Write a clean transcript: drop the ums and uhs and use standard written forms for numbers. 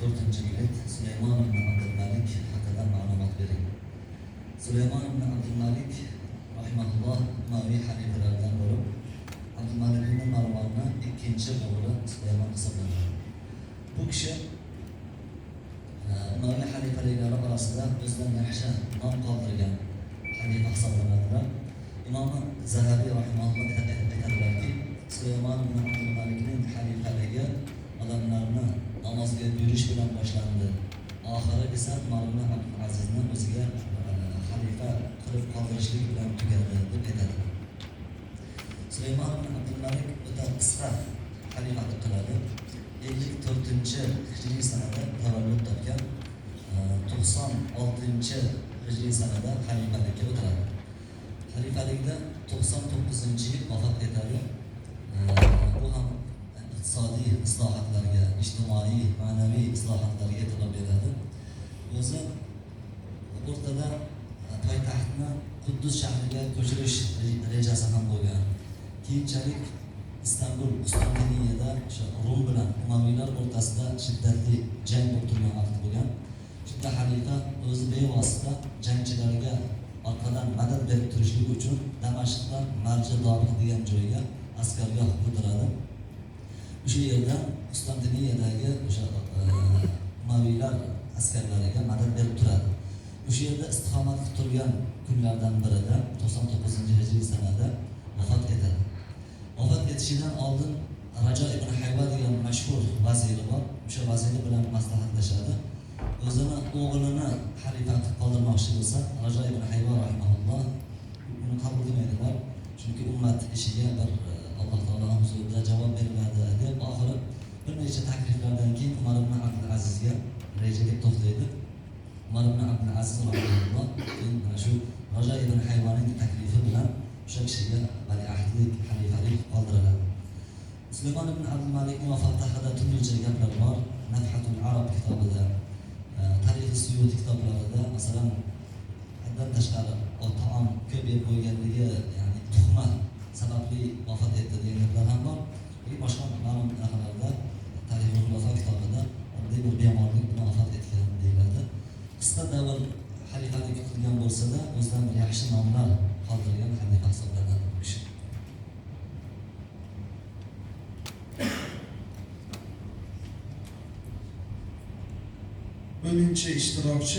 To'rtinchi bilet: Sulaymon ibn Abdulmalik haqida ma'lumot bering. Sulaymon ibn Abdulmalik rahimahulloh umaviy xalifalaridan bo'lib, Abdulmalik ibn Marvonni ikkinchi o'g'li Sulaymon hisoblanadi. Bu kishi umaviy xalifaliklari orasida o'zidan yaxshi nom qoldirgan xalifa hisoblanadilar. Imom Zahabiy rahimahulloh aytadilarki, Sulaymon ibn Abdulmalikning xalifaligi odamlarni namozga buyurish bilan boshlandi. Oxiri esa Umar ibn Abdulazizni o'ziga xalifa qilib qoldirishlik bilan tugadi, deb aytadi. Sulaymon ibn Abdulmalik o'ta qisqa xalifalik qiladi. 54-hijriy sanada tavallud topgan, 96-hijriy sanada xalifalikka o'tiradi. Xalifalikda 99-yil vafot etadi. Bu ham iqtisodiy islohotlarga, ijtimoiy, ma'naviy islohotlarga e'tibor beradi. O'zi o'rtada poytaxtni Quddus shahriga ko'chirish rejasi ham bo'lgan. Keyinchalik Istanbul, Qustuntiniyada o'sha Rum bilan Umaviylar o'rtasida shiddatli jang bo'lib turgan vaqt bo'lgan. Shunda xalifa o'zi bevosita jangchilarga orqadan madad berib turishlik uchun Damashqda Marja Dobiq degan joyga askargoh qurdiradi. O'sha yerda Qustuntiniyadagi o'sha Umaviylar askarlariga madad berib turadi. O'sha yerda istiqomat qilib turgan kunlardan birida 99-hijriy sanada vafot etadi. Vafot etishidan oldin Rajo ibn Hayva degan mashhur vaziri bor. O'sha vaziri bilan maslahatlashadi. O'zini o'g'lini xalifa qilib qoldirmoqchi bo'lsa, Rajo ibn Hayva rahimahulloh uni qabul qilmaydilar. Chunki ummat ishiga bir Alloh taolo huzurida javob beriladi deb, oxiri bir necha takliflardan keyin Umar ibn Abdulazizga rejaga to'xtaydi. Umar ibn Abdulaziz rahimahulloh keyin mana shu Rajo ibn Hayvaning taklifi bilan o'sha kishiga valiahdlik, xalifalik qoldiriladi. Sulaymon ibn Abdulmalikning vafoti haqida turlicha gaplar bor. Nafhatul Arab kitobida, Tarixi Suyuti kitoblarida, masalan, haddan tashqari taom ko'p yeb qo'yganligi, ya'ni tuhma sababli vafot etdi degan gaplar ham bor. Lekin boshqa ma'lum narsalarda, Tarixi Xulofa kitobida oddiy bir bemorlik bilan vafot etgan deyiladi. Qisqa davr xalifalik qilgan bo'lsa-da, o'zidan bir yaxshi nomlar qoldirgan xalifa hisoblanadi bu kishi. 10-ishtirokchi.